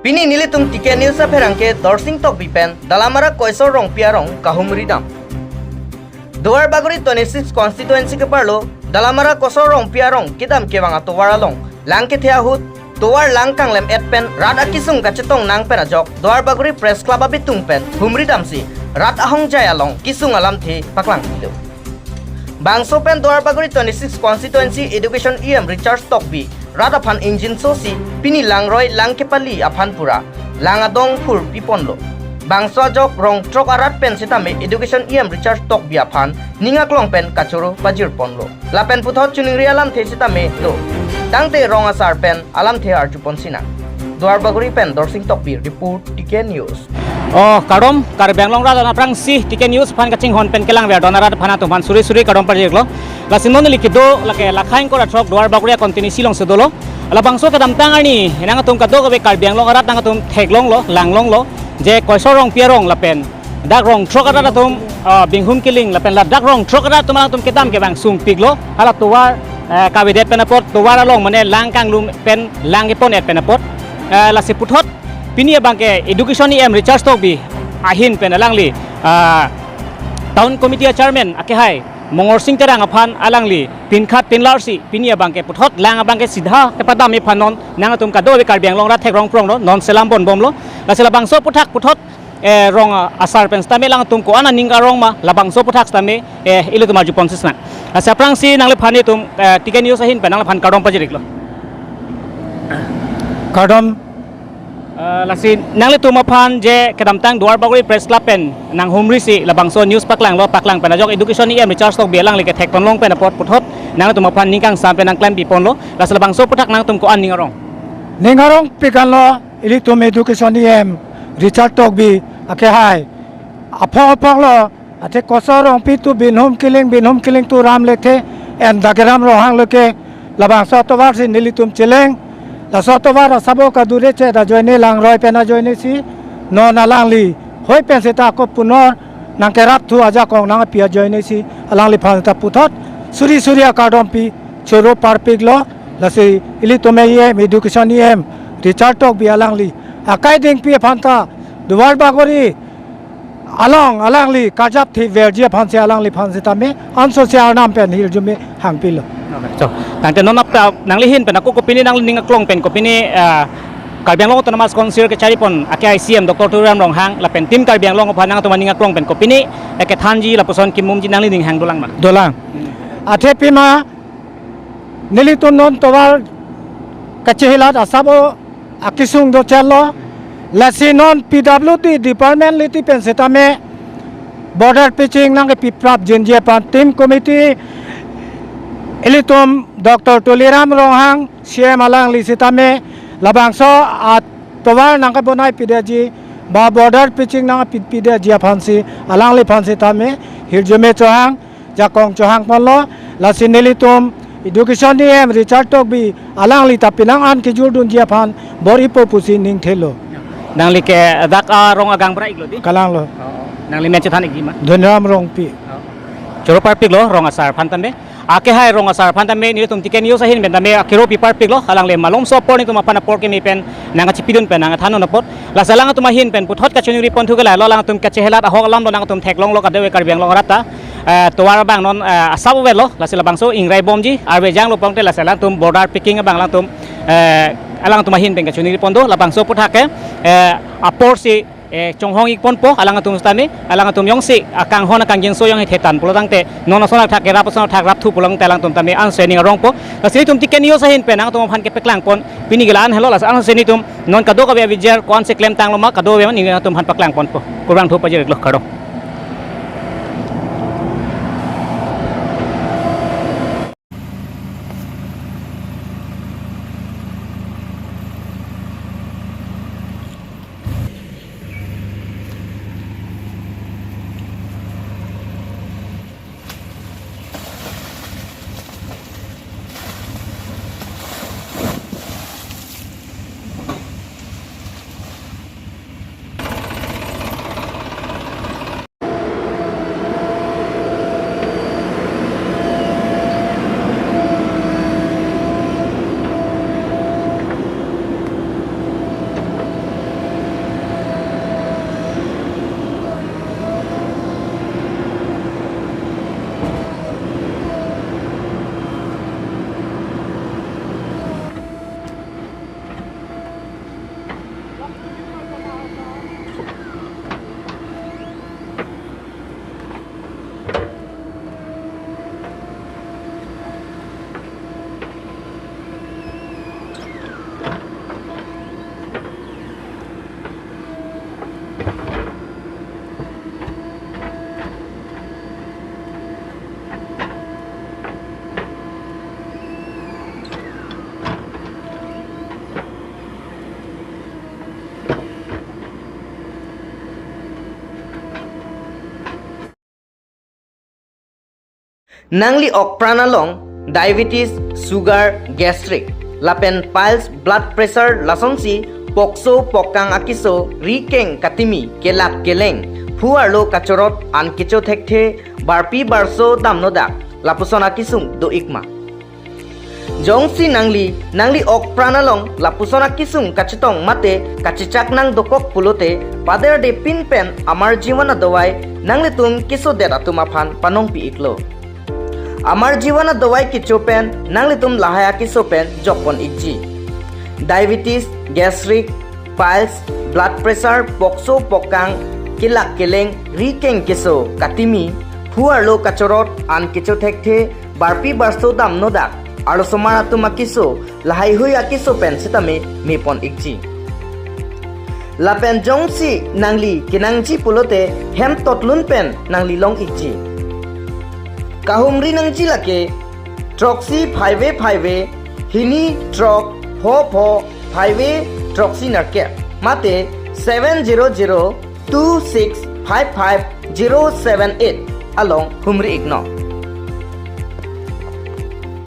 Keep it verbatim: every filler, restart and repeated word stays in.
Pini nelitum T K News apherangke Dorsing Tokbi pen Dalamara Koisor Rongpi arong kahumri dam. Duar Bagori twenty-six constituency keparlo Dalamara Koisor Rongpi arong kedam kevang atovar along lang kethe ahut tovar lang kanglem-et pen rat akesung kachetong nang pen ajok Duar Bagori Press Club abitung pen humri damsi rat ahongjai along kesung alamthe paklangpilo. Bangso pen Duar Bagori twenty-six constituency Education E M Richard Tokbi rat aphan ingjinso si pini langroi lang kepali aphan pura lang adong phurpi ponlo. Bangso ajok rong throk arat pen sitame Education E M Richard Tokbi aphan ning aklong pen kachoro pajir ponlo. Lapen puthot choningri alamthe sitame do. Tangte rong asar pen alamthe arju pon sinang. Duar Bagori pen Dorsing Tokbi report, T K News. Oh, kardom, Karbi Anglong rat aphrangsi T K News aphan kachinghon pen kelangver don arat aphan atum aphan suri suri kardom pajirlo. Lasi non neli kedo lake Lakhain Kora throk Duar Bagori constituency alongsi dolo. Labangso kedamtang arni nangtum kadokave Karbi Anglong arat nangtum theklonglo, langlonglo je Koisor Rongpi arong lapen dak rong throk arat atum, ah, binghum kiling lapen ladak rong throk arat atum alangtum kedam kevang sungpiklo, hala tovar, eh, kavedet pen apot, tovar along mane lang kanglem pen lang kepon-et pen apot, eh, lasi puthot pini abangke Education E M Richard Tokbi ahin pen alangli, ah, Town Committee a Chairman akehai Mongorsing Terang aphan alangli pinkhat pinlarsi pini abangke puthot lang abangke sidha kepadam iphan non nangtum kadokave Karbi Anglong rat theklong pronglo, non selam ponbomlo. Lasi labangso aphuthak puthot, eh, rong, ah, asar pen sitame alangtum ko-an aning arong ma, labangso aphuthak sitame, eh, ilitum arju pon sinang. Lasi aphrangsi nangliphan itum, eh, T K News ahin pen nangliphan kardom pajirlo. Kardom. Eh, lasi nanglitum aphan je kedamtang Duar Bagori Press Club pen nanghumrisi labangso news paklanglo, paklang pen ajok Education E M Richard Tokbi alangli kethek ponlong pen apot puthot nangtum aphan ning kangsam pen nangklempi ponlo. Lasi labangso aphuthak nangtum ko-an ning arong? Ning arongpik anlo, ilitum Education E M Richard Tokbi akehai aphong aphonglo, athe Koisor Rongpi tu binghum kiling, binghum kiling tu ram lekthe, en Dakiram Ronghang leke labangso atovar si nelitum cheleng. Laso atovar asabo kadure chet ajoine, langroi pen ajoine si non alangli hoi pen seta ako punor nangkerap thu ajakong nangpi ajoine si alangliphan ta puthot suri suri akardom pi choro parpiklo. Lasi ilitum E M, Education E M Richard Tokbi alangli akai dingpi aphan ta Duar Bagori along alangli karjap thi verji aphansi alangliphan sitame anso si arnam pen hirjume hangpilo. Okay, so, tangte non ap, nangli ahin pen ako kopine nangli ning aklong pen kopine, ah, Karbi Anglong Autonomous Council kechari pon akehai C E M Doctor Tuliram Ronghang lapen Team Karbi Anglong aphan nangtum aning aklong pen kopine, eh, kethanji lapuson kimumji nangli ning hang dolang ma? Dolang. Athe pima nelitum non tovar kachehelat asabo akesung dochetlo. Lasi non P W D department liti pen sitame border pitching nangkepi prapjinji aphan Team Committee ilitum Doctor Tuliram Ronghang C E M alangli sitame labangso atovar nangkebonai pidetji ba border pitching nangpi pidetji aphansi alangliphan sitame hirjume chohang, jakong chohang ponlo. Lasi nelitum Education E M Richard Tokbi alangli ta penang an kejurdunji aphan bor-ipo pusi ning thelo. Nangli ke dak arong agang bra-iklo di? Kalanglo. Oh, nangli men chethan-ikji ma? Dhoniram Rongpi. Oh. Choro parpiklo rong asar aphan tame. Akehai rong asar aphan tame nelitum T K News ahin pen tame akero pi parpiklo, alangli malomso apor nelitum aphan apor keme pen nangkachipidun pen nangkethan-un apot. Lasi alangtum ahin pen puthot kachiningri ponthu ke lahelo, alangtum kachehelat ahok alam do, nangtum theklonglo kadokave Karbi Anglong rat ta, eh, tovar abang non, eh, asap avelo, lasi labangso ingraibomji arve janglo pongte lasi alangtum border pitching abang alangtum, eh, alangtum ahin pen kachiningri pon do, labangso aphuthak ke, eh, aporsi, eh, chonghong-ik ponpo alangtum sitame, alangtum jongsi akanghon akangjinso jongsi thetan pulo tangte non ason athak kerap ason athak rapthu pulo tangte alangtum tame anse ning arongpo. Lasi nelitum T K News ahin pen nangtum aphan kepaklang pon pini ke la-an helo, lasi anse nelitum non kadokave avijer ko-ansi klemtanglo ma kadokave ma nelitum aphan paklang ponpo. Kurvangthu pajirlo, kardom. Nangli okpran along diabetes, sugar, gastric, lapen piles, blood pressure, lasonsi pokso, pokang akeso, ri keng katimi, kelak keleng, phu arlo kachorot, an kecho thekthe, barpi barso damnodak, lapuson akesung do-ik ma? Jongsi nangli, nangli okpran along lapuson akesung kachetong mate kachechak nang dokok pulote, paderdepin pen Amar Jeevan adawai nanglitum kesodet atum aphan panongpi-iklo. Amar Jeevan adawai kecho pen nanglitum lahai akeso pen jokpon-ikji. Diabetes, gastric, piles, blood pressure, pokso, pokang, kelak keleng, ri keng keso, katimi, phu arlo kachorot, an kecho thekthe, barpi barso damnodak, arlosomar atum akeso, lahai hui akeso pen sitame mepon-ikji. Lapen jongsi nangli kenangji pulote hem totlun pen nangli long-ikji. Kahumri nangji lake throksi phaive phaive, hini throk, pho pho, phaive throksi nerkep, mate seven zero zero two six five five zero seven eight along humri-iknon.